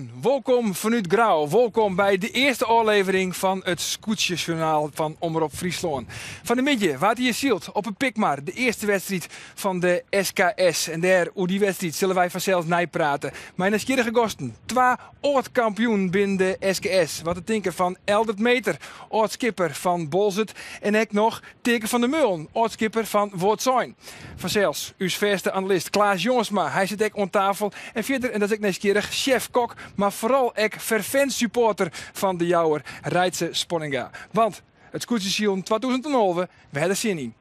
Goeiemoarn, wolkom fanút Grou. Wolkom by de earste ôflevering fan it Skûtsjesjoernaal fan Omrop Fryslân. Fan 'e middei waard hjir syld op 'e Pikmar, de earste wedstriid fan de SKS. En dêr oer dy wedstriid sille wy fansels neiprate mei nijsgjirrige gasten. Twa âld-kampioenen binnen de SKS. Wat te tinken fan Eldert Meeter, âld-skipper fan Boalsert. En ek noch Teake van der Meulen, âld-skipper fan Wâldsein. Fansels ús fêste analist Klaas Jongsma, hy sit ek oan tafel. En fierder, en dat is ek nijsgjirrich, sjef-kok, mar foaral ek fervent supporter fan De Jouwer, Reitse Spanninga. Want it skûtsjesilen 2011, we ha der sin yn.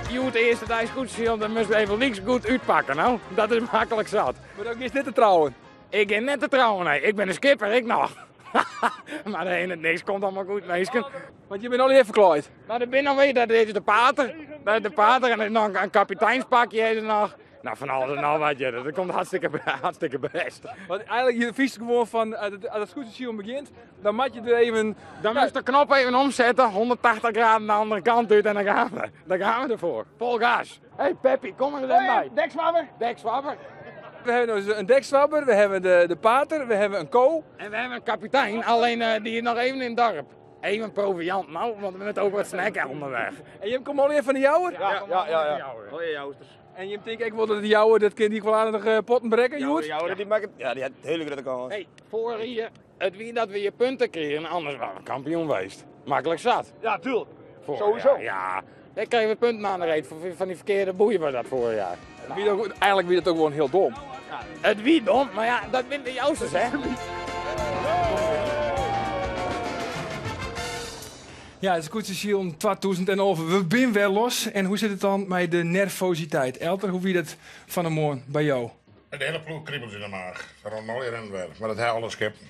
Hjoed de earste dei skûtsjesilen, dan moatst even lyks goed útpakke, no. Dat is maklik zat. Mar do giest net te trouwen? Ik gean net te trouwen, nee. Ik bin in skipper, ik noch. Mar de ene niks komt allemaal goed, minsken. Want je binne al even ferklaaid. Nou, der binne noch weer, dat is de pater. Dat is de pater en er is noch in kapiteinspakje is er noch. Nou, fan alles en noch wat, ja. Dat komt hartstikke, hartstikke best. Want eigenlijk, je fietst gewoan fan, as it skûtsjesilen begjint, dan moat je der even... Dan moatst de knop even omsette, 180 graden de andere kant út en dan gaan we. Dan gaan we ervoor. Vol gas. Hey Peppy, kom er even bij. Dekswabber. Dekswabber. We hebben dus een dekswabber, we hebben de pater, we hebben een ko. En we hebben een kapitein, alleen die is nog even in het dorp. Even proviant nou, want we moeten ook wat snacken onderweg. En je komt al even van de Jouwer? Ja, ja, ja. ja. Al je Jousters. En je denkt ik wel dat de Jouwer, dat kind die wel aardig potten brekken, Joert? Ja, de Jouwer, die maakt, ja, die had een hele grote kans. Hey, vorig jaar, het wie dat we je punten kregen, anders waren we kampioen geweest. Makkelijk zat. Ja, tuurlijk. Vorig Sowieso. jaar, ja. Daar kregen we punten aan de reet van die verkeerde boeien was dat vorig jaar. Wie ook, eigenlijk wie dat ook gewoon heel dom. Ja, het wie dom, maar ja, dat wint de Jousters, hè. Ja, it skûtsjesilen 2011. We binne wer los. En hoe sit it dan mei de nervositeit? Elter, hoe wie dat fan 'e moarn by jo? De hele ploech kriebelt yn de maach. Se rûnen allegear en wer. Mar dat ha alle skippen.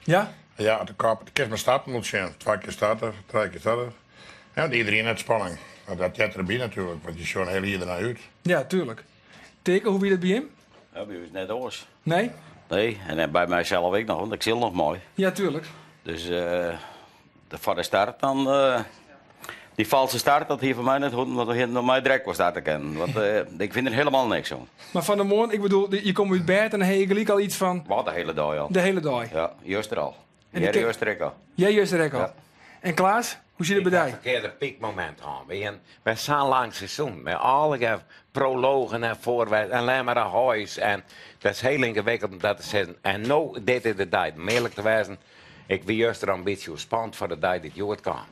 Ja? Ja, de kop, de kinst mar stappen wol sjen. Twa kear starte, trije kear starte. Ja, want iedereen hat spanning. Maar dat heart derby natuerlik, want je sjogge in hiel jier dernei út. Ja, tuurlijk. Teake, hoe wie dat by jim? Ja, by ús net oars. Nee? Nee, en by mysels ek noch, want ik syl noch mei. Ja, tuurlijk. Dus foar de start dan, dy falske start, dat hie foar my net hoeven, want dan hie it my direkt wol starte kinnen. Want ik fyn der hielendal niks oan. Mar fan 'e moarn, ik bedoel, je komme út bêd en dan ha je gelyk al iets fan... Wat, de hiele dei al. De hiele dei? Ja, juster al. En de Juster ek al. Ja, juster ek al. Ja. En Klaas, hoe sit it by Ik ha dy? ferkearde piekmomint hân. We hienen wer sa'n lang seizoen mei allegear prologen en foarwedstriden en Lemmer Ahoys en dat is hiel yngewikkeld om dat te sizzen. En no, dit is de dei. Om earlik te wêzen, ik wie juster al in bytsje oerspand foar de dei dy't hjoed kaam.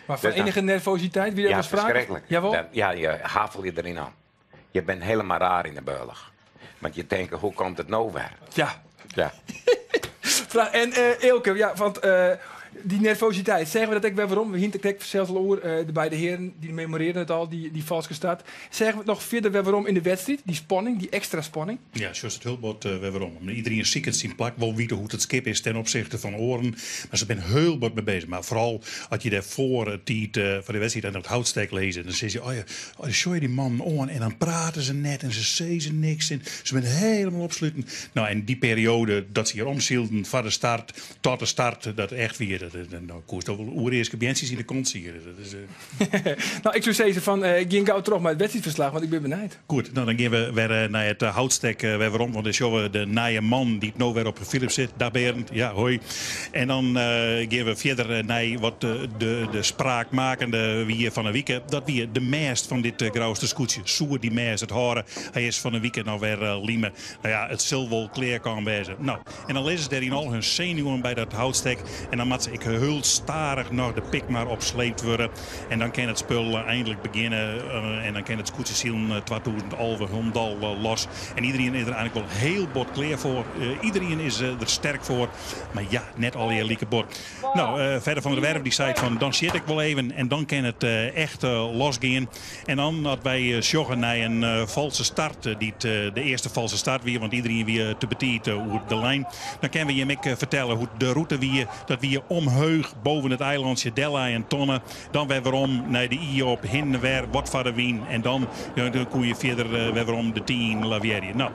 Mar fan Dus dan- enige nervositeit wie der Ja, wol sprake? ferskriklik. Jawol? Dan, ja, je haffelje deryn om. Je bent helemaal raar yn de bealch. Want je tinke, hoe komt it no wer? Ja. Ja. Vraag, en Eelke, ja, want dy nervositeit, seagen we dat ek wer werom? We hiene it krekt sels al oer, de beide hearen, dy memorearden it al, dy falske start. Seagen we it noch fierder wer werom yn de wedstriid, dy spanning, dy ekstra spanning? Ja, sjochst it hiel bot wer werom. Omdat iedereen siket syn plak, wol witte hoe't it skip is ten opzichte fan oaren. Mar se binne hiel bot mei bezich. Mar foaral as je dêr foar de tiid foar de wedstriid aan it houtstek lizze, dan sizze je, oh ja, dan sjogge je dy mannen oan en dan prate se net en se sizze niks en se binne hielendal opsluten. Nou, en dy perioade dat se hjir omsylden foar de start tot de start dat echt wie, dat, dan koest al wol oerearske beantsjes yn de kont siere. Dat is, Nou, ik soe sizze fan gean gau troch mei it wedstriidferslach, want ik bin benijd. Goed, nou, dan gean we wer nei it houtstek wer werom, want dan sjogge we de nije man dy't no wer op Philips sit. Dag Berend, ja, hoi. En dan gean we fierder nei wat de spraakmakende wie fan 'e wike. Dat wie de mêst fan dit Grouster skûtsje. Soe dy mêst it hâlde? Hy is fan 'e wike noch wer lime. Nou ja, it sil wol klear kaam wêze. Nou, en dan lizze se dêr yn al hun senuwen by dat houtstek. En dan moatte se ek. ek hiel stadich noch de Pikmar opsleept wurde. En dan kin it spul eindlik begjinne en dan kin it skûtsjesilen 2011 hielendal los. En iderien is der eigenlik wol hiel bot klear foar. Iderien is der sterk foar. Mar ja, net allegear like bot. No, Fedde van der Werf dy seit fan dan sjit ik wol even en dan kin it echt losgean. En dan as wy sjogge nei in false start, dy't de earste false start wie, want iderien wie te betiid oer de lijn, dan kinne we jim ek fertelle hoe't de rûte wie. Dat wie omheech boven it eilantsje dellei in tonne, dan wer werom nei de Ie op, hinne wer, wat foar de wyn en dan koe je fierder wer werom de tien lavearje. No,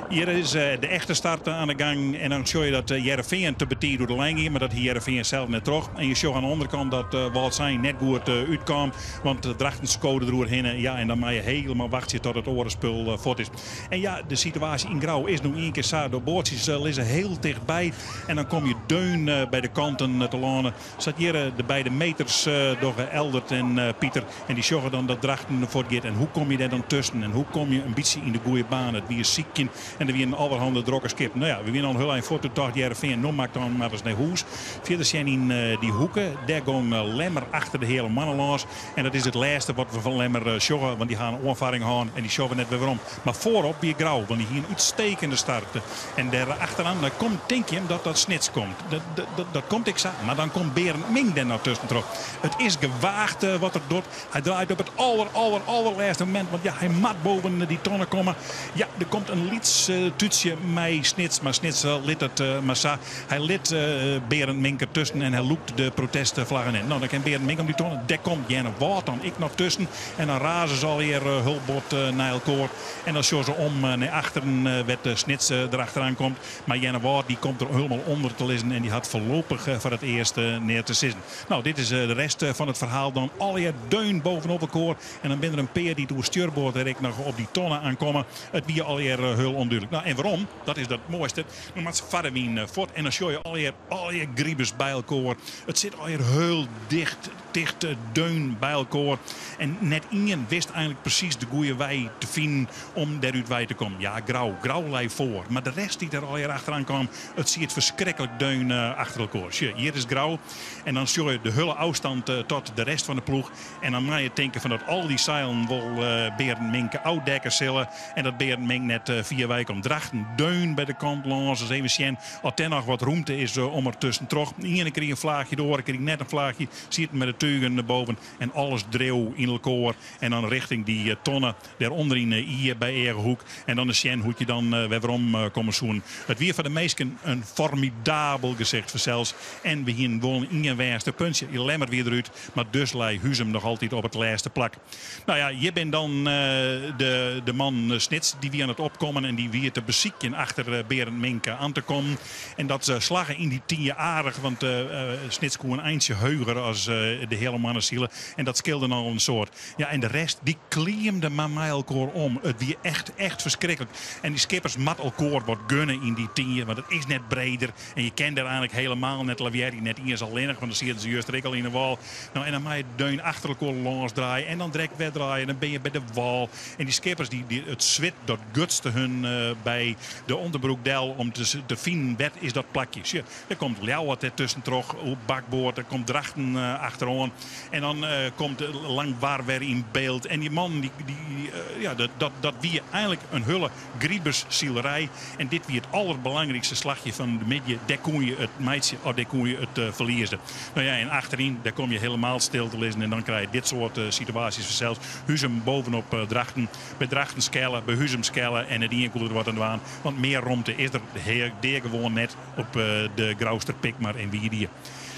hjir is de echte start aan de gang en dan sjoch je dat Hearrenfean te betiid oer de lijn gie, mar dat hie Hearrenfean sels net troch. En je sjogge aan de ûnderkant dat Wâldsein net goed útkaam, want Drachten skode deroer hinne. Ja, en dan mei je helemaal wachtsje tot it oare spul fuort is. En ja, de situaasje yn Grou is no ien kear sa. De boatsjes lizze hiel tichtby en dan kom je deun by de kanten te lâne. Sa't hjir de beide meters dogge, Eldert en Pieter. En dy sjogge dan dat Drachten fuort giet. En hoe kom je dêr dan tusken? En hoe kom je in bytsje yn de goede baan? It wie sykjen en der wienen allerhande drokke skippen. No ja, we wienen al in hiel ein fuort. Toen tocht Hearrenfean, no moat ik dan mar ris nei hûs. Fierder sjen yn dy hoeke, dêr gong Lemmer achter de Heale Moanne lâns. En dat is it lêste wat we fan Lemmer sjogge, want dy ha in oanfarring hân en dy sjogge we net wer werom. Mar foarop wie Grou, want dy hie in útstekende start. En dêr achteran dan komt, tink jim dat dat Snits komt. Dat komt ek sa, mar dan komt Berend Mink dêr noch tuskentroch. It is gewaagd wat er docht. Hy draait op it aller, aller, allerlêste momint, want ja, hy moat boven dy tonne komme. Ja, der komt in lyts tútsje mei Snits, mar Snits lit it mar sa. Hy lit Berend Mink der tusken en hy lûkt de protestflaggen yn. No, dan kin Berend Mink om dy tonne. Dêr komt Earnewâld dan ek noch tusken. En dan raze se allegear hiel bot nei elkoar. En dan sjogge se om nei achteren wêr't Snits der achteroan komt. Mar Earnewâld dy komt der hielendal ûnder te lizzen en dy hat foarlopich foar it earst neat te sizzen. No, dit is de rest fan it ferhaal dan. Allegear deun bovenop elkoar. En dan binne der in pear dy't oer stjurboard der ek noch op dy tonne aankomme. It wie allegear hiel ûndúdlik. No, en werom? Dat is dat moaiste. No moat se foar de wyn fuort en dan sjoch je allegear, allegear gribers by elkoar. It sit allegear hiel dicht, ticht deun by elkoar. En net ien wist eigenlik presys de goede wei te finen om dêrút wei te kommen. Ja, Grou, Grou lei foar. Mar de rest dy't der allegear achteroan kaam, it siet ferskriklik deun achter elkoar. Sjoch, hjir is Grou. En dan sjoch je de hiele ôfstân tot de rest fan de ploech. En dan mei je tinke fan dat al dy seilen wol Berend Mink ôfdekke sille. En dat Berend Mink net fier wei komt. Drachten deun by de kant lâns. Dus even sjen oft dêr noch wat rûmte is om er tuskentroch. De iene krige in flaachje, de oare krige net in flaachje. Sieten mei de tugen derboven en alles dreau yn elkoar. En dan richting dy tonne dêrûnder yn de Ie by Eagehoek. En dan ris sjen hoe't je dan wer werom komme soenen. It wie foar de minsken in formidabel gesicht fansels. En we hienen wol ien wêste puntsje. Lemmer wie derút. Mar dus lei Huzum noch altyd op it lêste plak. No ja, hjir bin dan de, de man Snits. Dy wie oan it opkommen en dy wie te besykjen achter Berend Mink aan te kommen. En dat slagge yn dy tynje aardich, want Snits koe in eintsje heuger as de Heale Moanne sile. En dat skeelde al in soad. Ja, en de rest dy kliemde mar mei elkoar om. It wie echt, echt ferskriklik. En dy skippers moat elkoar wat gunne yn dy tynje, want it is net breder. En je kin dêr eigenlik helemaal net lavearje, net iens allinnich, want dan sieten se juster ek al yn de wâl. No, en dan mei je deun achter elkoar lâns draaie en dan direkt wer draaie en dan bin je by de wâl. En dy skippers, dy, dy, it swit dat gutste hun by de ûnderbroek del om te, te finen wêr is dat plakje. Sjoch, dêr komt Ljouwert dêr tuskentroch oer bakboard, dêr komt Drachten achteroan. En dan komt Langwar wer yn byld. En dy mannen, dy, dy, ja, dat, dat, dat wie eigenlik in hiele Griberssilerij. En dit wie it alderbelangrykste slachje fan de middei. Dêr koene je it meitsje of dêr koene je it ferlieze. No ja, en achteryn, dêr kom je helemaal stil te lizzen. En dan krije je dit soart situaasjes fansels. Huzum bovenop Drachten. By Drachten skelle, by Huzum skelle. En net ien koe der wat oan dwaan. Want mear romte is der dea gewoan net op de Grouster Pikmar en Wiedie.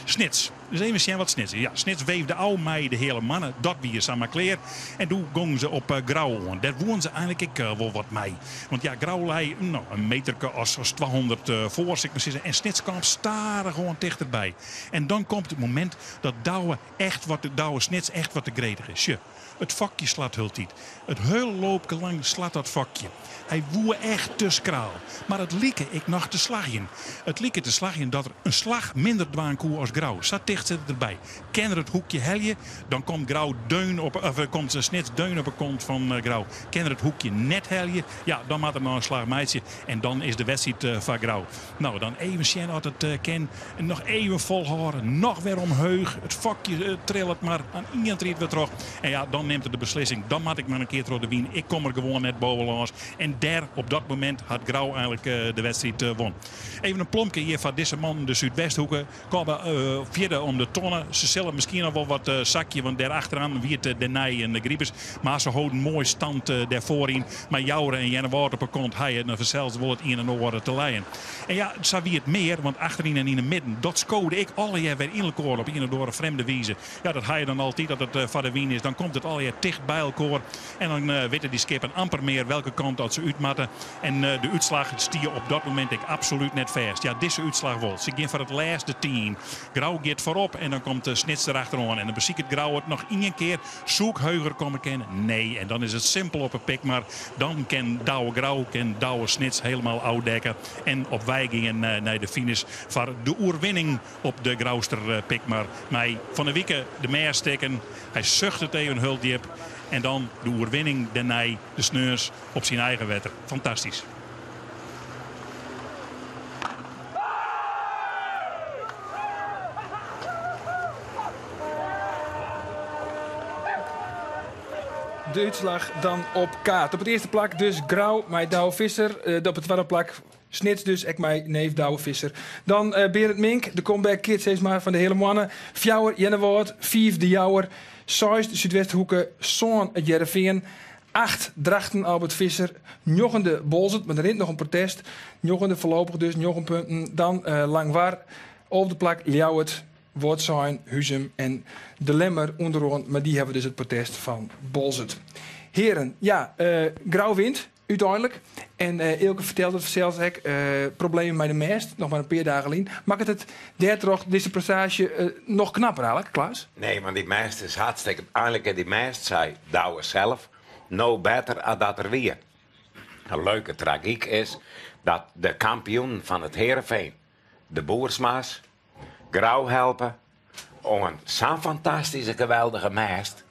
Snits. Dus even sjen wat Snits is. Ja, Snits weefde ôf mei de Heale Moanne. Dat wie samar klear. En doe gongen se op Grou oan. Dêr woenen se eigenlik ek wol wat mei. Want ja, Grou lei no, in meterke as, as 200 foar, sil ik mar sizze. En Snits kaam stadichoan tichterby. En dan komt it momint dat Douwe echt wat, Douwe Snits echt wat te gretich is. Sjoch, it fokje slacht hieltyd. It hiele loopke lang slacht dat fokje. Hy woe echt te skraal. Mar it like ek noch te slagjen. It like te slagjen dat er in slach minder dwaan koe as Grou. Sa ticht sit it derby. Kin er it hoekje helje, dan komt Grou deun op, of eh, komt Snits deun op 'e kont fan eh, Grou. Kin er it hoekje net helje, ja, dan moat er noch in slach meitsje en dan is de wedstriid eh, foar Grou. No, dan even sjen oft it kin. Noch even folhâlde, noch wer omheech. It fokje trillet mar aan ien tried wer troch. En ja, dan nimt er de beslissing. Dan moat ik mar in kear troch de wyn. Ik kom der gewoan net bovenlâns. En dêr, op dat momint, hat Grou eigenlik de wedstriid wûn. Even in plomke hjir foar dizze mannen, de Súdwesthoeke. Komme fierder om de tonne. Se sille miskien noch wol wat sakje, want dêr achteraan wie it dêrnei in Gripers. Mar se holden moai stand dêr foaryn. Mei Joure en Earnewâld op 'e kont ha je dan fansels wol it ien en oar te lijen. En ja, sa wie it mear, want achteryn en yn 'e midden, dat skode ek allegear wer yn elkoar op ien of oare frjemde wize. Ja, dat ha je dan altyd as it foar de wyn is. Dan komt it allegear ticht by elkoar en dan witte dy skippen amper mear welke kant dat se út moatte. En de útslach stie op dat momint ek absolút net fêst. Ja, dizze útslach wol. Se gean foar it lêst de tien. Grou giet foarop en dan komt Snits derachteroan. En dan besiket Grou it noch ien kear. Soe ik heuger komme kinne? Nee. En dan is it simpel op 'e Pikmar. Dan kin Douwe Grou, kin Douwe Snits helemaal ôfdekke. En op wei gean nei de finish foar de oerwinning op de Grouster Pikmar. Mei fan 'e wike de mêst stikken. Hy suchtet even hiel djip. En dan de oerwinning dêrnei de sneons op syn eigen wetter. Fantastysk. De útslach dan op kaart. Op it earste plak dus Grou mei Douwe Visser. Eh, op it twadde plak Snits dus ek mei neef Douwe Visser. Dan eh, Berend Mink, de comeback kid sis mar fan de Heale Moanne. Fjouwer Earnewâld, fiif De Jouwer, seis de Súdwesthoeke, sân it Hearrenfean, acht Drachten Albert Visser, njoggende Boalsert, mar der rint noch in protest. Njoggende foarlopich dus, njoggen punten. Dan eh, Langwar, alfde plak Ljouwert, Wâldsein, Huzum en De Lemmer ûnderoan, mar dy hawwe dus it protest fan Boalsert. Hearen, ja, eh, Grou wint úteinlik. En eh, Eelke fertelde it fansels ek, eh, problemen mei de mêst, noch mar in pear dagen lyn. Makket it dêrtroch dizze prestaasje eh, noch knapper eigenlik, Klaas? Nee, want dy mêst is hartstikke... Eigenlik is dy mêst, sei Douwe sels, no better as dat er wie. In leuke tragyk is dat de kampioenen fan it Hearrenfean, de Boersma's, Grou helpe oan sa'n fantastyske geweldige mêst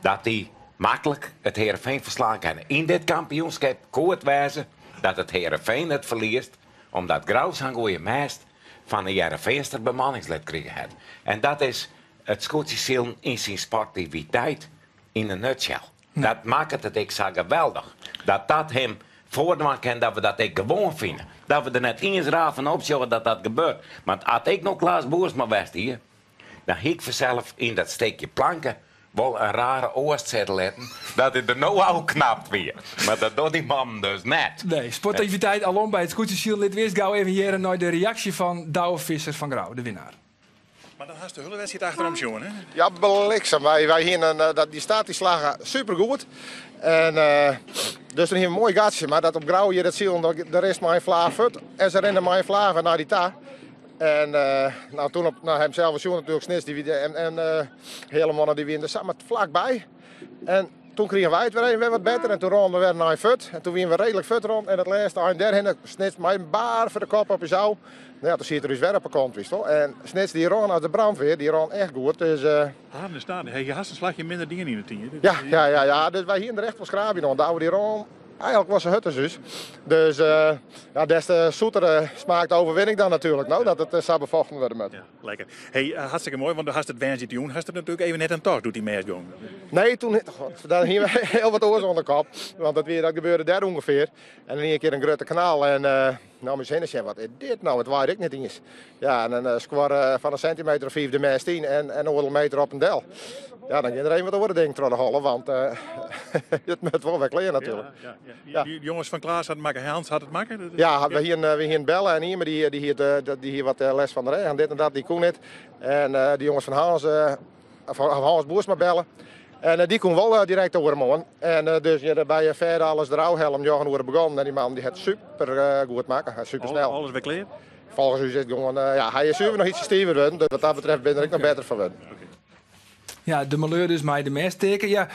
dat dy maklik it Hearrenfean ferslaan kinne. Yn dit kampioenskip koe it wêze dat it Hearrenfean it ferliest omdat Grou sa'n goeie mêst fan in Hearrenfeanster bemanningslid krige hat. En dat is it skûtsjesilen yn syn sportiviteit yn in nutshell. Dat makket it ek sa geweldich dat dat him foardwaan kin dat we dat ek gewoan fine. Dat we der net iens raar fan opsjogge dat dat gebeurt. Want as ik no Klaas Boersma west hie, dan hie ik fansels yn dat stikje planke wol in rare oast sitte litten dat it der no ôfknapt wie. Mar dat docht dy man dus net. Nee, sportiviteit alom by it skûtsjesilen. Lit we earst gau even hearre nei de reaksje fan Douwe Visser fan Grou, de winnaar. Mar dan hast de hiele wedstriid achterom sjoen, hè? Ja, bliksem. Wy, wy hienen, eh, dat, dy start dy slagge supergoed. En, eh, dus dan hienen we in moai gatsje. Mar dat op Grou hjir dat silen, de rest mei in flaach fuort. En se rinne mei in flaach nei dy ta. En eh, nou, toen op, nou, hemzelf sjoen natuerlik Snits die, wie- en, en eh, Heale Moanne die wienen der samar flakby. En toen krigen wy it wer even wer wat better en toen rûnen we wer nei fuort. En toen wienen we reedlik fuort rûn en it lêste ein dêrhinne Snits mei in baar foar de kop op ús ôf. Nou ja, toen siet er ús wer op 'e kont, wist wol. En Snits die rûn as de brandweer, die rûn echt goed. Dus, uh, Harren staan, je hast in slachje minder dien yn it team. Ja, ja, ja, ja, dus wy hienen der echt wol skraabje oan. Douwe die rûn Eigenlijk was ze hurd dus. Dus uh, ja, des te zoeter uh, smaakt de overwinning dan natuurlijk. Nou, dat it uh, sa befochten wurde moat. Ja, lekker. Hey, hartstikke moai, want do hast it woansdeitejûn hast it natuerlik even net oan tocht doe't dy mêst gong. Nee, toen dan hienen we hiel wat oars oan de kop. Want dat, wie, dat gebeurde dêr ûngefear. En in ien kear in grutte knal. En uh, nou, om ús hinne sjen, wat is dit nou? It waait ek net iens. Ja, en dan skuor fan in sintimeter of fiif de mêst yn en, en oardel meter op en del. Ja, dan gean der even wat oare dingen troch de holle, want uh, it moat wol wer klear natuerlik. Ja, ja, ja. Die jonges fan Klaas hat it makke, Hans hat it makke? Ja, we hienen, we hienen belle en ien die, die, hie, die hie wat lêst fan de rêch en dit en dat, die koe net. En uh, de jonges fan Hans, uh, fan Hans Boersma belle. En die koe wol direkt oare moarn. En dus ja, by verder alles derôf helle om njoggen oere begonnen. En die man die hat super goed makke, super snel. Alles wer klear? Folgens ús is it gewoan, ja, hy is suver noch ietsje stiver wurden, dus wat dat betreft bin der ek noch better fan wurden. Ja, de maleur dus mei de mêstteken. Ja,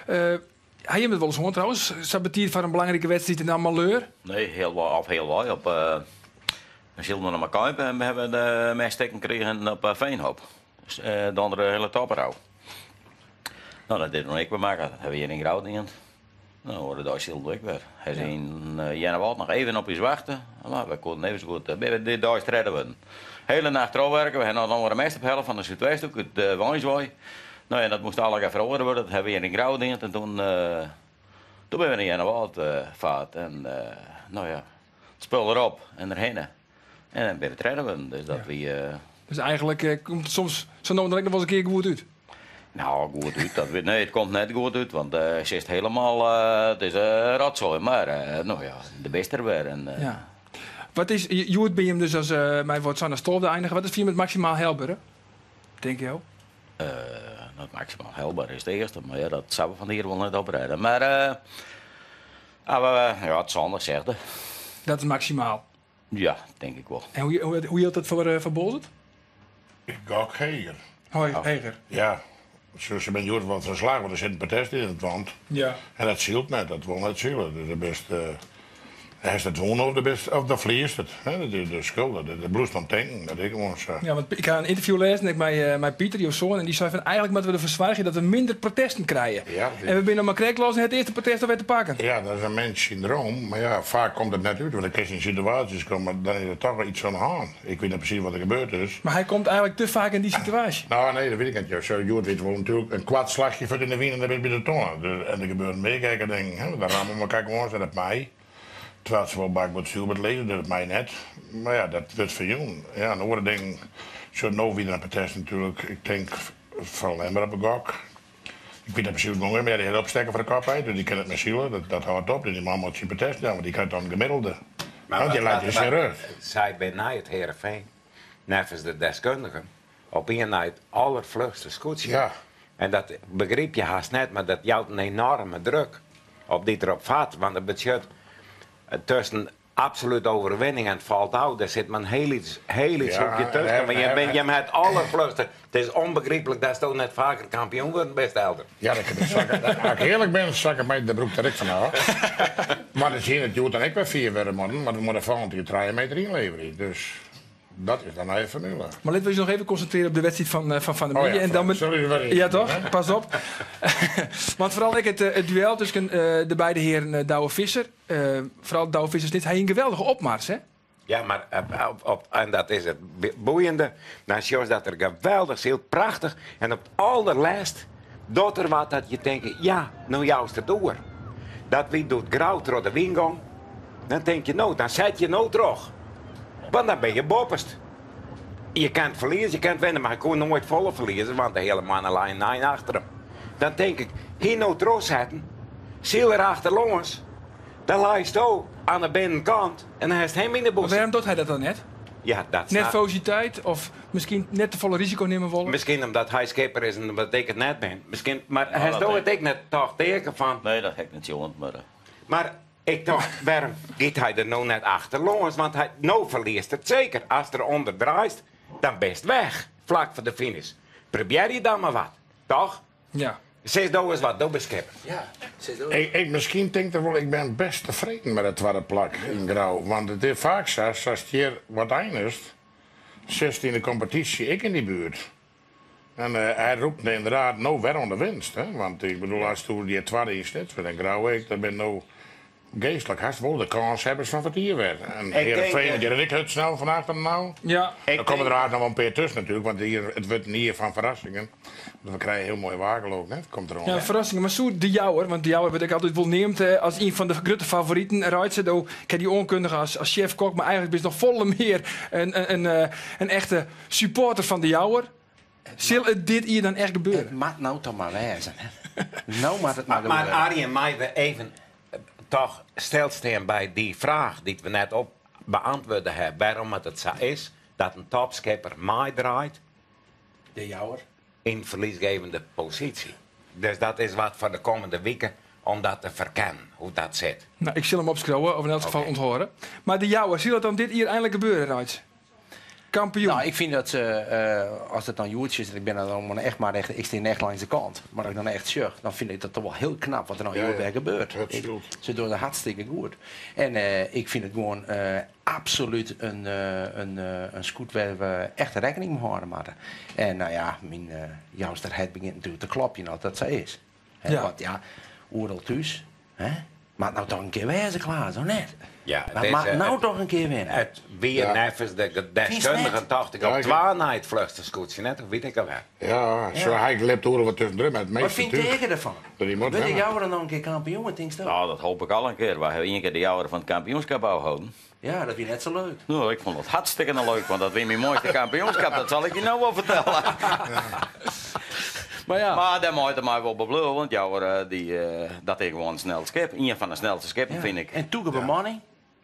uh, ha jim it wolris hân trouwens? Sa betiid foar in belangrike wedstriid en dan maleur? Nee, hiel of hiel wei op. Uh, We sylden nog maar kuipen en we hebben de meststekken kregen op Veenhoop. Dus, dan de hele topper Nou, dat deden we ik weer maken. Dat hebben we hier in Grou dien. Nou, hoorde daar zilde ik weer. Hij is in Jennewald nog even op iets wachten. Maar we konden even zo goed. We dit daar redden we. Hele nacht trouwwerken. We hebben nog een mest op helft van de Zuidwesthoek, het Wijnswooi. Nou ja, dat moest allemaal verhoren worden. Dat hebben we hier in Grou dien. En toen, toen ben we in Jennewald vaart. En nou ja, het spul erop en erheen. En dan ben we redden we. Dus dat we, Dus eigenlijk komt het soms zo nodig nog wel eens een keer goed uit. Nou, goed uit. Dat, nee, het komt net goed uit, want ze is helemaal, het is rotzooi, maar nou ja, de beste er weer. En, ja. Wat is, Joert ben je hem dus als mij wordt Sanne Stolp de eindigen. Wat is voor je met maximaal helber, hè? Denk je ook? Nou, maximaal helber is het eerste, maar ja, dat zouden we van hier wel net oprijden. Maar, ja, het Sander zegt het. Dat is maximaal? Ja, denk ik wel. En hoe hield dat voor Bolzert? Ik gok heger. Hoi, heger. Ja. Ze ben Joert wat verslagen, want er zit een protest in het want. Ja. En dat zielt net, dat wil net zielen. Dus de best, hij is het woon of de best, of de vliest het. Hè? Dat is de schuld, de bloest van tanken, dat ik gewoon zo. Ja, want ik ga een interview lezen met mijn Pieter, jouw zoon, en die zei van eigenlijk moeten we ervoor zorgen dat we minder protesten krijgen. Ja, en we zijn nog maar krekloos en het eerste protest alweer te pakken. Ja, dat is een mens syndroom, maar ja, vaak komt het net uit, want ik in situaties komen, dan is er toch wel iets aan de hand. Ik weet niet precies wat er gebeurd is. Maar hij komt eigenlijk te vaak in die situatie. Nou, nee, dat weet ik niet. Zo, Joert weet wel natuurlijk een kwart slagje voor in de wien en dan ben je bij de tonnen. Dus, en er gebeurt meer, kijk, en denk, hè, dan rammen we elkaar gewoon, dat het mij. Terwijl ze wel bak wat zuur met lezen, dat het mij net. Maar ja, dat wordt voor jou. Ja, en andere ding, zo nou weer een protest natuurlijk. Ik denk vooral hem op een gok. Ik weet niet precies hoe het maar ja, die hele opstekken voor de kop uit, dus die kan het met zielen, dat houdt op. Dus die man moet zijn protest doen, want die krijgt dan gemiddelde. Maar want die laat je zijn rug. Zij bij na het Heerenveen, nevens de deskundigen, op een na het allervlugste scootje. Ja. En dat begreep je haast net, maar dat jouwt een enorme druk op die erop vaart, want dat betekent tussen absoluut overwinning en het valt uit, daar zit maar een heel iets, heel iets Ja, hoekje tussen. en Maar je bent, je hebt het allervlugste. Het is onbegrijpelijk dat ze ook net vaker kampioen worden, best helder. Ja, dat, dat, dat, als ik eerlijk ben, zak ik mij de broek direct van af. Maar dan zie je dat Joert en ik weer 4 werden, man. Maar we moeten volgend jaar 3 meter inleveren. Dus dat is dan even formule. Maar laten we ons nog even concentreren op de wedstrijd van Van der Oh ja, Mie. En dan met... sorry, sorry. Ja, toch? Pas op. Want vooral ik het duel tussen de beide heren Douwe Visser. Vooral Douwe Visser is dit. Hij een geweldige opmars, hè? Ja, maar en dat is het boeiende. Dan zie je dat er geweldig is, heel prachtig. En op het allerlaatst doet er wat dat je denkt, ja, nou juist erdoor. Dat wie doet grauw door de wingang. Dan denk je, nou, dan zet je nou terug. Want dan ben je boppest. Je kunt verliezen, je kunt winnen, maar ik kon nooit volle verliezen, want de hele mannenlijn 9 achter hem. Dan denk ik, hier nou terug zetten, ziel er achter langs, dan lijst ook aan de binnenkant en dan heeft hem in de bos. Maar waarom doet hij dat dan net? Ja, dat snap- Nervositeit of misschien net te volle risico nemen willen? Misschien omdat hij schipper is en omdat ik het net ben. Misschien, maar hij dat doet denk het ik net toch teken van. Nee, dat heb ik niet zo, maar... Maar ik dacht, waarom gaat hij er nou net achter langs? Want hij nou verliest het zeker. Als er onder draait, dan best weg. Vlak voor de finish. Probeer je dan maar wat, toch? Ja. Zeg nou eens wat, doe beschipper. Ja, zit ook. Ik, misschien denk ik wel, ik ben best tevreden met het tweede plak in Grauw. Want het is vaak zo, als het hier wat eindigt, zit in de competitie ik in die buurt. En hij roept inderdaad nou weer om de winst. Hè? Want ik bedoel, als toen die tweede is, net, dan Grauw ik, dan ben nou geestelijk haast wel de kans hebben van het hier werd. En Heerenveen, want je ik het snel vandaag dan nou. Ja. Dan komen er eigenlijk nog wel een paar tussen natuurlijk, want hier, het wordt niet van verrassingen. Want we krijgen heel mooi wakel ook, hè? Het komt er Ja, verrassingen. Maar zo de Jouwer, want de Jouwer werd ik altijd wel neemt als een van de grote favorieten. Rijdt ze, ik heb die onkundige als chef-kok, maar eigenlijk is nog volle meer een echte supporter van de Jouwer. Zal het dit hier dan echt gebeuren? Het moet nou toch maar wezen, hè? Nou moet het maar Maar gebeuren. Arie en mij we even toch stilstaan bij die vraag die we net op beantwoorden hebben. Waarom het zo is dat een topskipper mij draait De Jouwer. in verliesgevende positie. Dus dat is wat voor de komende weken om dat te verkennen, hoe dat zit. Nou, ik zal hem opschroeven, of in elk geval onthoren. Maar de Jouwer, zal het dan dit hier eindelijk gebeuren, Rijts? Kampioen. Nou, ik fyn dat se, eh, as it dan hjoed is, ik bin dan echt mar echt, ik stean echt langs de kant. Mar as ik dan echt sjoch, dan fyn ik dat toch wol hiel knap wat der no hjoed wer gebeurt. Se dogge it hartstikke goed. En eh, ik fyn it gewoan eh, absolút in, in skoet wêr't we echt rekkening mei hâlde moatte. En nou ja, myn Jouster hert begjint natuerlik te klopjen as dat sa is. Hè, want ja, oeral thús, hè? Moat no toch in kear wêze, Klaas, of net? Ja, Dat moat no toch in kear winne. It wie neffens de deskundigen tocht ik op twa nei it fluchste skûtsje, net? Of wit ik al wer. Ja, zo hy lipt oeral wat tusken maar het Wat meeste fynt Teake derfan? Wurdt de Jouwer noch in kear kampioen, wat tinksto? Nou, dat hoop ik al in kear. Wy hawwe ien kear de Jouwer fan it kampioenskip ôfholden. Ja, dat wie net sa leuk. No, ik fûn dat hartstikke leuk, want dat wie myn moaiste kampioenskip, dat sil ik dy no wol fertelle. Mar ja. Mar dêr mei it my wol by bliuwe, want Jouwer, dy, dat is gewoan in snel skip. Ien fan de snelste skippen, fyn ik. En tûke bemanning,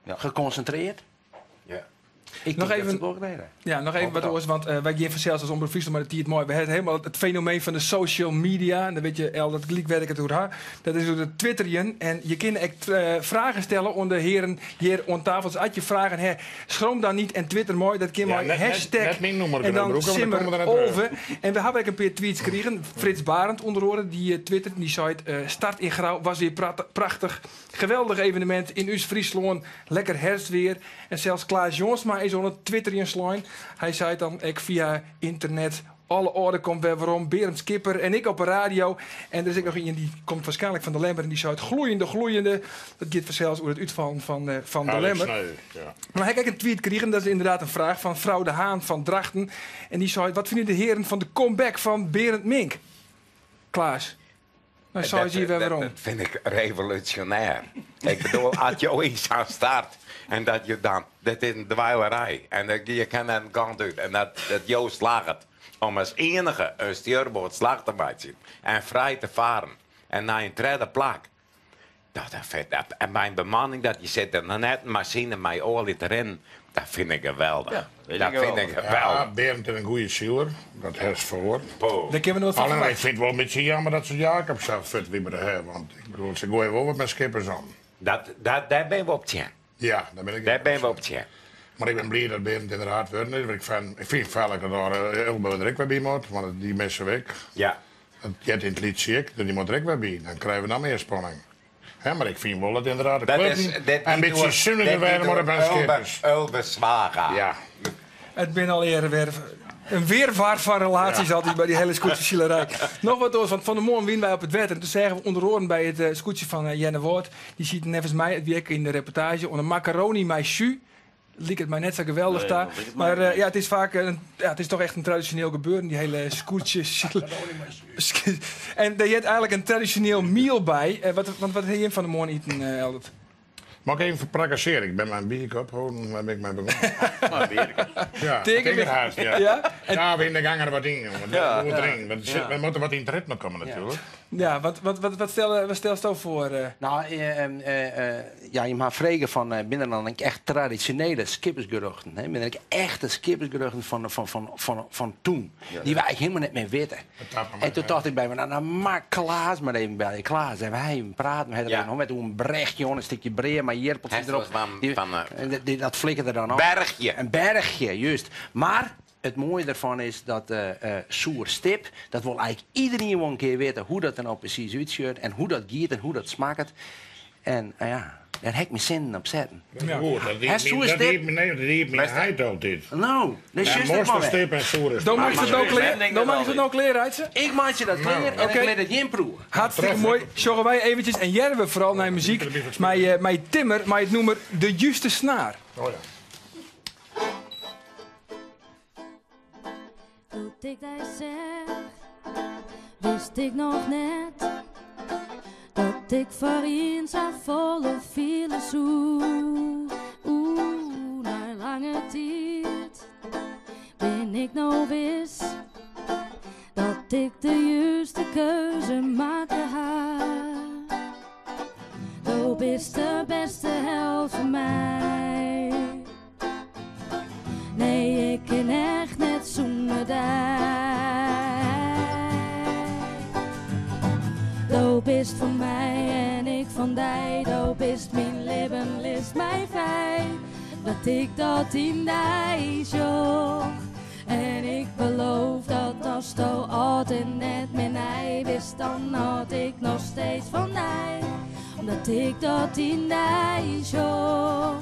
gekonsintreard. Ja. Ik Noch tink dat even- se it wol krije. Ja, noch even wat oars, want wy gean fansels as Omrop Fryslân mei de tiid mei. We hawwe helemaal it fenomeen fan de social media. En dan wit je al dat gelyk wêr't ik it oer ha. Dat is oer it twitterjen. En je kinne ek fragen stelle oan de hearen hjir oan tafel. Dus as je fragen ha, schroom dan niet en twitter mei. Dat kin Ja, mei hashtag net myn nûmer en dan brûke, want dan simmer komme we der net 11. En we hawwe ek in pear tweets krigen. Frits Barend ûnder oare, dy twittert en dy seit... start yn Grou was weer prachtich. Geweldich evenemint yn ús Fryslân. Lekker herfstweer. En sels Klaas Jongsma is oan it twitterjen slein. Hy seit dan ek fia ynternet... Alle âlde komt wer werom, Berend Skipper en ik op 'e radio. En der is ek noch ien dy komt waarskynlik fan de Lemmer en dy seit gloeiende, gloeiende. Dat giet fansels oer it útfallen fan, fan de Lemmer. Ja. Mar ha ik ek in tweet krigen, dat is ynderdaad in fraach fan frou De Haan fan Drachten. En dy seit, wat fine de hearen fan de comeback fan Berend Mink? Klaas, no seis jier wer werom. Dat fyn ik revolúsjonêr. Ik bedoel, as jo yn sa'n start en dat je dan, dat is in dweilerij en je kin net in kant út en dat dat jo slagget om as iennige in stjurboard slach te meitsjen en frij te faren en nei in tredde plak. Dat dat en mei in bemanning dat je sitte noch net in masine mei oalje te rinnen, dat fyn ik geweldich. Dat fyn ik Ja, geweldich. Berend is in goede siler, dat hast foar. Dêr kinne we noch wat fan Allinne, ik ferwachtsje. fyn it wol in bytsje jammer dat se Jacob sa fuort wiebere ha, want ik bedoel, se goaie wol wat mei skippers om. Dat, dat, dêr binne we op tsjin. Ja, dêr bin ik Dêr binne we op tsjin. Mar ik bin bliid dat Berend ynderdaad wurden is, want ik fyn, ik fyn feitlik dat âlde Ulbe der ek wer by moat, want dy misse we ek. Ja. Dat heart yn it lytsje ek, dus dy moat der ek wer by. Dan krije we noch mear spanning. Hè, mar ik fyn wol dat ynderdaad de Dat kluppen is, dit in giet bytsje oer- suniger dit wêze giet moatte oer by de skippers. Ulbe Zwaga. Ja. It binne allegearre wer in wirwar fan relaasjes altyd by dy hiele skûtsjesilerij. Noch wat oars, want fan 'e moarn wiene wy op it wetter en toen seagen we ûnder oaren by it skûtsje fan Earnewâld, dy sieten neffens my, it wie ek yn de reportaazje, oan de makarony mei sjú. Liket my net sa geweldich ta. Nee, dat liket my Mar net. ja, it is faak in, ja, it is toch echt in tradisjoneel gebeuren, dy hiele skûtsjes. En dêr heart eigentlik in tradisjoneel miel by. Wat, want wat ha jim fan 'e moarn iten, Eldert? Mei ik even prakkesearje? Ik bin mei in bierke opholden, wêr bin ik mei begûn? Mei in bierke. Ja, Teken teken haast, ja. Ja? Ja, we yn de gang er wat yn, jongen. Ja. Goed erin. Want we moatte wat yn it ritme komme natuerlik. Ja, wat, wat, wat, wat, stel, wat stelsto foar? Nou, ja, jim ha frege fan, binne der dan ek echt tradisjonele skippersgerjochten? Hè? Binne der ek echte skippersgerjochten fan toen? Dy't wy eigentlik hielendal net mear witte. En toen tocht ik by my, nou, dan moat Klaas mar even belje. Klaas, en wy even praten. We hadden Ja. nog met een brechtje, een stikje brea, mei jirpeltsjes Hast derop. wel eens Die, van, en die, dat flikkerde er dan op. Bergje. Een bergje, juist. Maar it moaie derfan is dat soerstip, dat wol eigentlik iderien wol in kear witte hoe't dat der no presys útsjocht en hoe't dat giet en hoe't dat smakket. En ja, dêr ha ik myn sinnen op setten. Ja. Goed, dat Hè, die, soere dat stip? die, nee, dat die myn heit altyd. Nou, dan Ja, sjochst it mar wer. mosterdstip en soere stip. Dan maak je it no klear? Dan maak je it no klear, Reitse? Ik meitsje dat klear en Oké. ik lit it jim proeven. Hartstikke moai. Sjogge wy eventsjes en hearre we foaral nei muzyk mei Timmer mei it nûmer De Juste Snaar. Oh ja. Doe't ik dy seach, wist ik noch net dat ik foar ien safolle fiele soe. Oeh, nei lange tiid bin ik no wis dat ik de juste keuze makke ha. Do bist de bêste held foar my. Nee, ik kin echt net sûnder dy. Do bist fan my en ik fan dy. Do bist myn libben, litst my frij. Omdat ik dat yn dy sjoch. En ik beloof dat asto âld en net mear nij bist, dan hâld ik noch steeds fan dy. Omdat ik dat yn dy sjoch.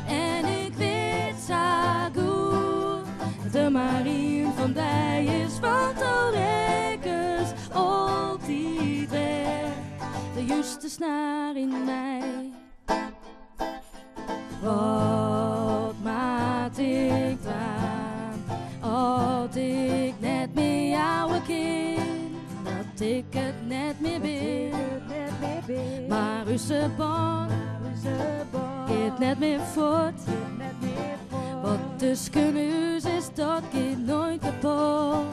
En ik wit sa goed dat der mar ien fan dy is, want do rekkest altyd wer de juste snaar yn my. Wat moat ik dwaan as ik net mear jouwe kin? Dat ik it net mear bin. Mar ús bân giet net mear fuort. Wat tusken ús is, dat giet noait kapot.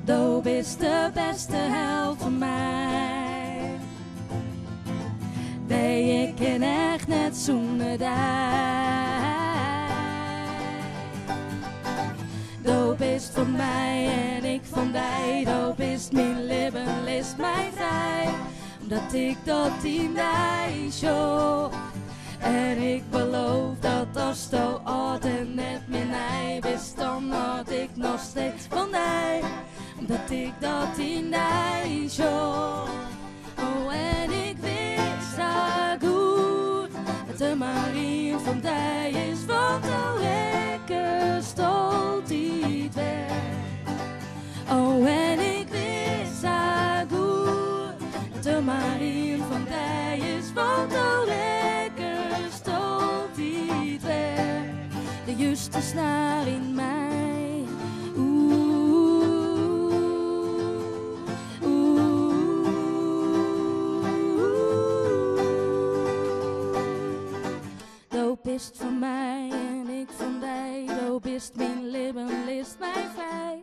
Do bist de bêste held fan my. Nee, ik kin echt net sûnder dy. Do bist fan my en ik fan dy. Do bist myn libben, litst my frij. Omdat ik dat yn dy sjoch. En ik beloof dat asto âld en net mear nij bist, dan hâld ik noch steeds fan dy. Omdat ik dat yn dy sjoch. Oh, en ik wit sa goed dat der mar ien fan dy is, want do rekkest altyd wer. Oh, en ik wit sa goed dat der mar ien fan dy is, want do rekkest altyd wer de juste snaar yn my. Oeh, oeh, Do bist fan my en ik fan dy. Do bist myn libben, litst my frij.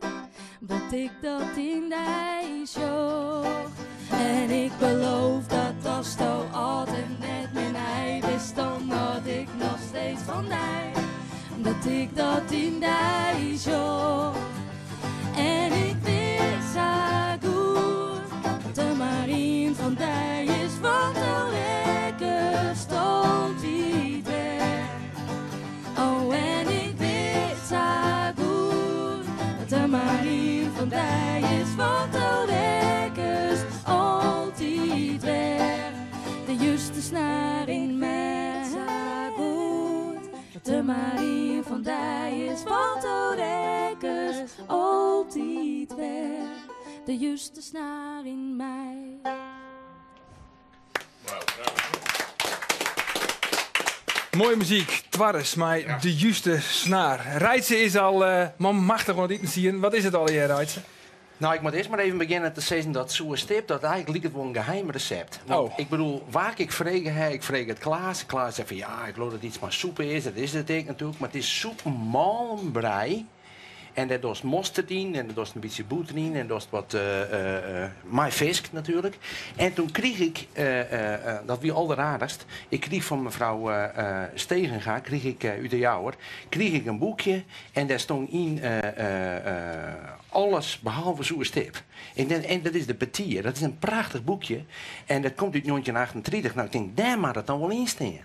Omdat ik dat yn dy sjoch. En ik beloof dat asto âld en net mear nij bist, dan hâld ik noch steeds fan dy. Omdat ik dat yn dy sjoch. En ik wit sa goed dat der mar ien fan dy is, want do rekkest altyd wer. Oh, en ik wit sa goed dat der mar ien fan dy is, want do rekkest altyd wer de juste snaar yn my. Sa goed dat der mar ien fan dy is, want do rekkest altyd wer de juste snaar yn my. Moaie muzyk, Twarres mei de juste snaar. Reitse is al uh, manmachtich oan it itensieden. Wat is it allegear, Reitse? Nou, ik moat earst mar even begjinne te sizzen dat soer stip, dat eigentlik liket wol in geheim resept. Want Oh. ik bedoel, wa ik frege ha, ik frege it Klaas. Klaas sei fan ja, ik leau dat iets mei soep is. Dat is it ek natuerlik, mar it is soepmoalbrij. En dêr dochst mosterd yn en dêr dochst in bytsje bûter yn en dochst wat mei fisk natuerlik. En toen krige ik, dat wie alderaardichst, ik krige fan mefrou Stegenga, krige ik út De Jouwer, krige ik in boekje en dêr stong yn alles behalve soer stip. En, en dat is de Petier, dat is in prachtich boekje en dat komt út 1938. Nou, ik tink, dêr moat it dan wol yn stean.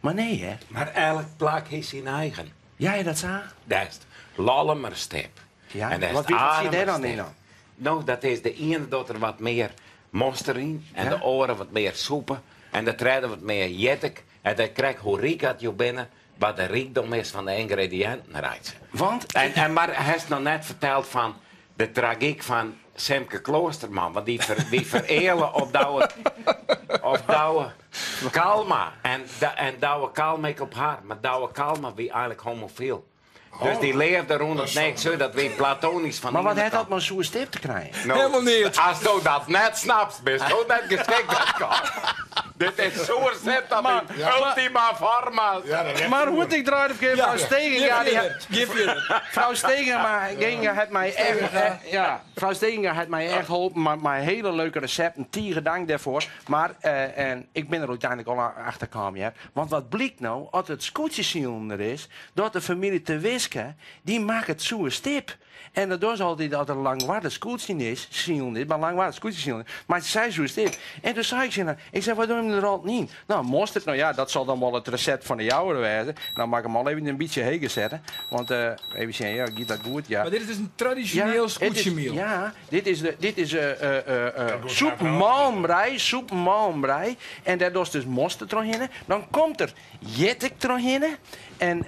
Mar nee, hè. Mar elk plak hat syn eigen. Ja, is dat sa? Dat is Lollumer stip. Ja, En dat is wat wie wat siet dêr dan yn dan? No, dat is de iene docht der wat mear moster yn en Ja? de oare wat mear soepe en de tredde wat mear jittik. En dat krekt hoe ryk at jo binne, wat de rykdom is fan de yngrediïnten, Reitse. Want En, en mar hast noch net ferteld fan de tragyk fan Simke Kloosterman, want dy, fer, dy fereale op Douwe, op Douwe Kalma. En, en Douwe Kalma ek op har, mar Douwe Kalma wie eigentlik homofyl. Dus dy leafde rûn op niks út, dat wie platonysk fan Mar wat ien hat dat kant. mei soer stip te krijen? No, Helemaal neat. Asto dat net snapst, bisto net geskikt as kok. Dit is soer stip dat yn ultima forma. Ja, dat Mar hoe't ik draaide ferkeard, frou Stegenga, dy hat, Gean fierder. frou Stegenga, Genga hat my echt, ja, frou Stegenga hat my echt holpen mei, mei hiele leuke resepten. Tige dank dêrfoar. Mar, en ik bin der úteinlik al achter kaam, hear. Want wat blykt no, as it skûtsjesilen der is, dat de famylje Terwiske, dy makket soer stip. En dat dogge se altyd as der Langwarder skûtsjen is, silen is, mar Langwarder skûtsjesilen, meitsje sy soer stip. En toen sei ik tsjin har, ik sei, wat dogge jim der altyd yn. Nou, mosterd, nou ja, dat sil dan wol it resept fan de Jouwer wêze. Nou moat ik him al even in bytsje heger sette. Want eh, even sjen, ja, giet dat goed? Ja. Mar dit is dus in tradisjoneel skûtsjemiel. Ja, dit is, de, dit is eh, soep moalbrij, soep moalbrij. En dêr dochst dus mosterd trochhinne. Dan komt der jittik trochhinne. En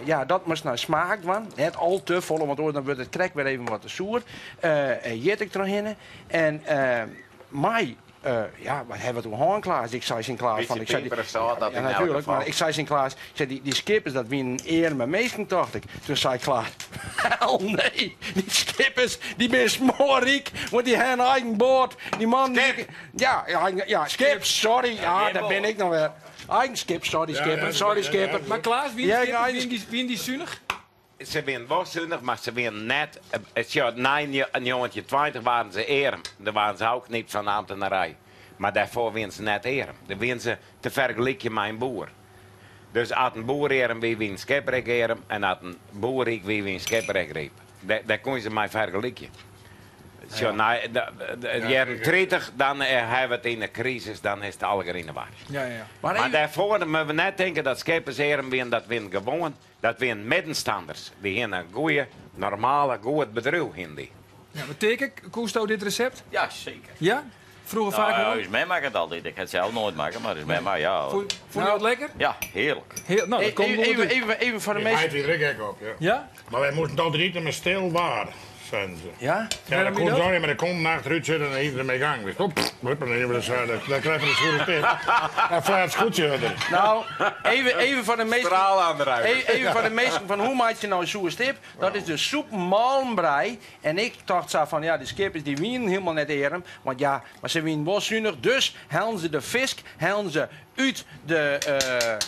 ja, dat moatst nei smaak dwaan. Net al te folle, want oars dan wurdt it krekt wer even wat te soer. Jittik trochhinne. En mei ja, wat hawwe we it oer hân, Klaas? Ik sei tsjin Klaas fan... Bytsje piper of sâlt, dat ja, yn elk natuerlik, gefal. mar ik sei tsjin Klaas, ik sei, dy, dy skippers, dat wienen earme minsken, tocht ik. Toen sei Klaas, hel nee, dy skippers, dy binne smoarryk, want dy ha in eigen boat. Dy mannen... Skip! Ja, eigen, ja, skip, sorry, ja, geen daar bin boat. ik noch wer. Eigen skip, sorry, Ja, skipper, ja, sorry, ja, ja, skipper. ja. Mar Klaas, wienen Ja, skippers, eigen wienen dy sunich? Se wienen wol sunich, mar se wienen net. Sjoch, nei 1920 waarden se earm. Dêr waarden se ôfknypt fan de amtenarij. Mar dêrfoar wienen se net earm. Dêr wienen se te fergelykjen mei in boer. Dus as in boer earm wie, wie in skipper ek earm. En as in boer ryk wie, wie in skipper ek ryk. Dêr koene se mei fergelykje. Sjoch, nei de jierren 30, dan hawwe we it yn de krisis, dan is it allegear yn 'e war. Mar dêrfoar moatte we net tinke dat skippers earm wienen, dat wienen gewoan Dat wienen middenstanners. Dy hiene in goeie, normale, goed bedriuw hiene dy. Ja, mar Teake, koesto dit resept? Ja, seker. Ja? Froeger Nou, faak ja, wol? ús mem makke it altyd. Ik ha it sels noait makke, mar ús mem, ja. Fûn fûn jo it lekker? Ja, hearlik. Heel, no, dat komt Even, goed even, út. even, even foar de Myn minsken. heit wie der ek gek op, ja. Ja? Mar wy moasten it altyd ite mei stil waar, seinen se. Ja? Ja, Wêrom dat wie kon dat? zo niet, maar dan kon achteruit zitten en iedereen mee gang. Wist, op, hup, en dan dan krijg je een soort tip. En flaat het scootje verder. Nou, even, even foar de minsken. Straal aan de ruit. Even foar de minsken fan hoe meitsje je nou in soere stip? Dat is dus soep moalbrij. En ik tocht sa fan ja, dy skippers dy wienen hielendal net earm. Want ja, mar se wienen wol sunich. Dus hellen se de fisk hellen se út de,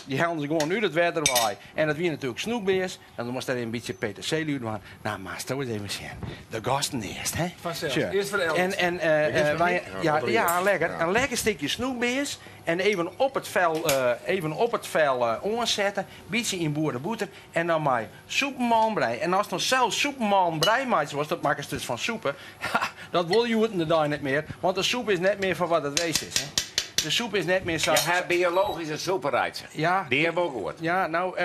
dy hellen se gewoan út it wetter wei. En dat wie natuerlik snoekbears. Dan moast der in bytsje peterselie út dwaan. Nou, moatsto ris even sjen. De gasten earst, hè? Fansels. Sjoch. Earst foar de elders. En, en, eh, eh, wy, ja, ja, lekker. In lekker stikje snoekbears. En even op it fel, eh, even op it fel eh, oansette. Bytsje yn boerebûter. En dan mei soepmoalbrij. En ast dan sels soepmoalbrij meitsje wolst, dat makkest dus fan soepe. Dat wol hjoed de dei net mear, want de soep is net mear foar wat it weest is. Hè. De soep is net mear sa. Je hebt biologische soepen, Reitse. Ja. Die hebben ook goed. Ja, nou,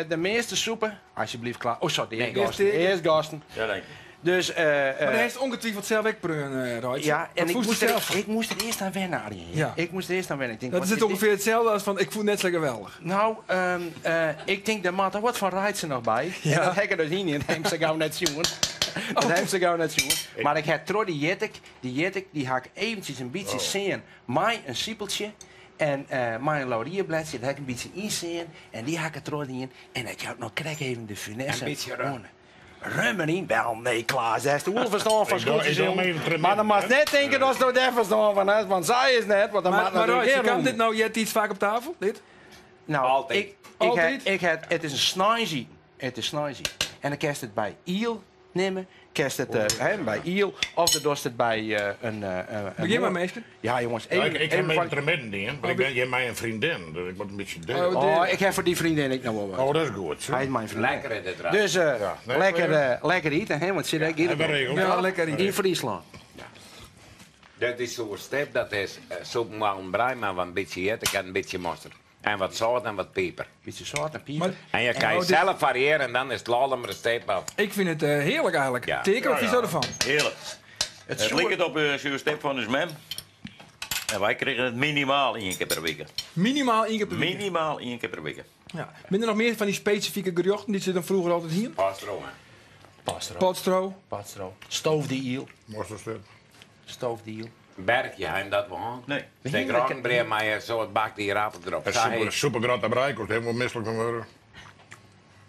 de measte soepen. Alsjeblieft, klaar. Oh, sorry, Nee, earst gasten. Earst gasten. Ja, dank je. Dus, Mar do hast ongetwifeld sels ek preaun, Reitse. ja, Wat en ik fûnst moast, der er, sels fan? ik moast der earst oan wenne, Arjen. Ja. Ik moast der earst oan wenne. Ik tink, Dat wat is it dit? ûngefear itselde as fan ik fûn it net sa geweldich. Nou, ik tink, dêr moat der wat fan Reitse noch by. Ja. En dat ha ik der dus yn, dat ha 'm sa gau net sjoen. Dat ha 'm sa gau net sjoen. Mar ik ha troch dy jittik, dy jittik, dy ha ik eventsjes in bytsje sean mei in sipeltsje en mei in laurierbledsje, dat ha ik in bytsje ynsean en dy ha ik der troch dien en dat jout noch krekt even de finesse. In bytsje rum. oan. Rum deryn? Wel, nee, Klaas, dêr hast oer ferstân fan Ik doe- ik doe skûtsjesilen. even tremendo, Mar dan moatst hè. net tinke datsto dêr ferstân fan hast, want sa is net, want dan Mar, moat mar natuerlik Reitse, gjin kaam rum. dit no eartiids faak op tafel, dit? Nou, Altyd. Ik, ik Altyd? Ha, ik ha, it is in sneinsiten. It is sneinsiten. En dan kinst it by iel nimme, kinst it hè, by iel, of dan dochst it by in in Begjin mar, minsken. Ja, jonges, Ja, even, ik, ik heb even mee foar- tremendo dien, want ik ben hjir mei in freondin, dus ik moat in bytsje delen. Oh, Oh, ik ha foar dy freondin ek noch wol wat. Oh, dat is goed. Hy is myn freondin. Lekker is dit, Reitse. Dus Ja, nee, lekker, maar- lekker ite, hè, want sit ek hier Hebben we regeld. Ja, lekker ite. yn Fryslân. Dat is soe stip, dat is soep moalbrij, mar wat in bytsje jittik en in bytsje mosterd. En wat sâlt en wat piper. Bytsje sâlt en piper. Mar- En je kan Oh, je dit- zelf variëren en dan is het lollen stip af. Ik fyn it hearlik eigentlik. Ja. Teake, wat fynsto derfan? Hearlik. It It soe- liket op de soere stip fan ús mem. En wy krigen it minimaal ien kear per wike. Minimaal ien kear per wike. Minimaal ien kear per wike. Ja. Binne der noch mear fan dy spesifike gerjochten dy't se dan froeger altyd hienen? Pastro, hè. Pastro. Potstro. Pastro. Stoofde iel. Mosterdstip. Stoofde iel. Berkje, ha jim dat wol hân? Nee. Stik roggenbrea mei in soad bakte ierappels derop. En Sa super, heet. super grote brei, kost helemaal misselijk van worden.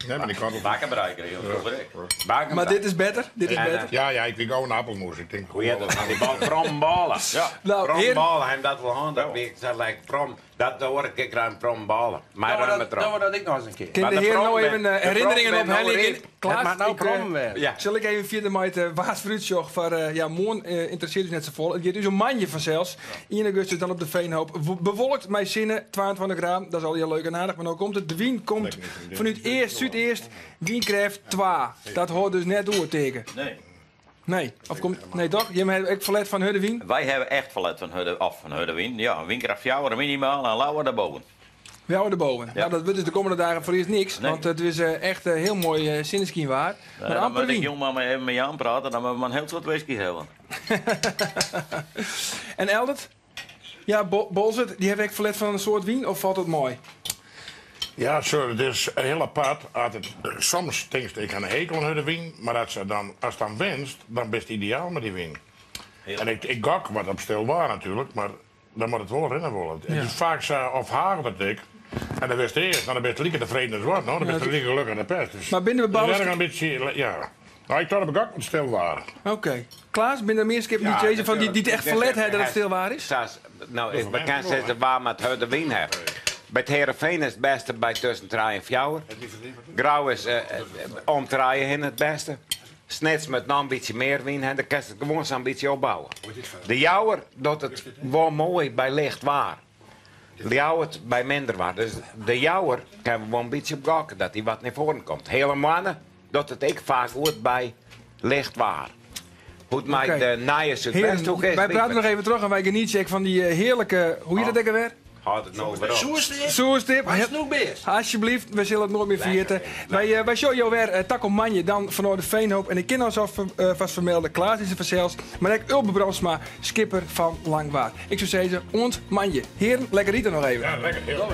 Nee, maar die kartoffel. Bakkenbrei kregen we vroeger ek. Bakkenbrei. Mar dit is better. Dit is En, better. Ja, ja, ik wie gau in appelmoes. Ik tink, Hoe heet dat? Van die bal, promballen. Ja. Nou, hear- Promballen, ha jim dat wol hân? Dat wie sa like prom, dat hoor ik graach promballen. Mei Nou, rum dat, erop. nou, dat ik noch ris in kear. Kin Maar de de hear prom no ben- even de prom herinneringen ben nou ophelje? ryp. Klaas, It moat no ik, prom wêze. Ja. Sil ik even fierder mei it waarsfoarútsjoch foar ja, moarn ynteressearret ús net safolle. It giet ús om moandei fansels. Ien augustus dan op de Veenhoop. Bewolkt mei sinne, 22 graden. Dat is allegear leuk en aardich. Mar no komt it. De wyn komt Lekker niet vriendin. fanút east, súdeast. Wynkrêft 2. Dat hâldt dus net oer, Teake. Nee. Nee, of komt, nee toch? Jimme hawwe ek ferlet fan hurde wyn? Wy hawwe echt ferlet fan hurde, of fan hurde wyn. Ja, wynkracht fjouwer minimaal en leaver derboven. Leaver derboven. Ja. Nou, dat wurdt dus de kommende dagen foarearst niks, Nee. want it is echt hiel moai sinneskynwaar. Maar Mar dan amper moat ik wyn. jûn mar even mei Jan prate, dan moatte we mar in hiel soad whisky hawwe. En Eldert? Ja, Boalsert, dy hawwe ek ferlet fan in soad wyn, of falt dat mei? Ja, sorry, it is hiel apart. As it, soms tinkst ik ha in hekel oan hurde wyn, mar as, se dan, ast dan winst, dan bist ideaal mei dy wyn. En ik, ik gok wat op stil waar natuerlik, mar dan moat it wol rinne wolle. It is faak sa, of hagelt it ek, en dan wurdst earst, dan bist like tefreden as wat, no? Dan bist like gelokkich as de pest. Dus Mar binne der bepaalde it is erch in bytsje, ja. Nou, ik tocht op gok wat stil waar. Oké. Klaas, binne der mear skippen dy't sizze fan dy't echt ferlet hawwe dat it stil waar is? Sas, no, is bekend sizze wa moat hurde wyn hawwe. By it Heerenveen is it bêste by tusken trije en fjouwer. Grou is om trije hinne it bêste. Snits moat noch in bytsje mear wyn hawwe, dan kinst it gewoan sa'n bytsje opbouwe. De Jouwer docht it wol moai by licht waar. Ljouwert by minder waar. Dus de Jouwer kinne we wol in bytsje op gokke dat dy wat nei foaren komt. Heale Moanne docht it ek faak goed by licht waar. Hoe't mei Oké. de nije Heren, Súdwesthoek is, wy prate wit noch ik. even troch en wy genietsje ek fan dy hearlike, hoe hjit dat ek alwer? Hâld it no wer op. Soerstip? Soerstip. Snoekbears. Alsjeblieft, we sille it noait mear ferjitte. Wy, wy sjogge jo wer takom moandei dan fanôf de Veenhoop. En ik kin al fêst fermelde, Klaas is der fansels, mar ek Ulbe Brandsma, skipper fan Langwaar. Ik soe sizze, oant moandei. Hearen, lekker ite noch even. Ja, lekker. Heel.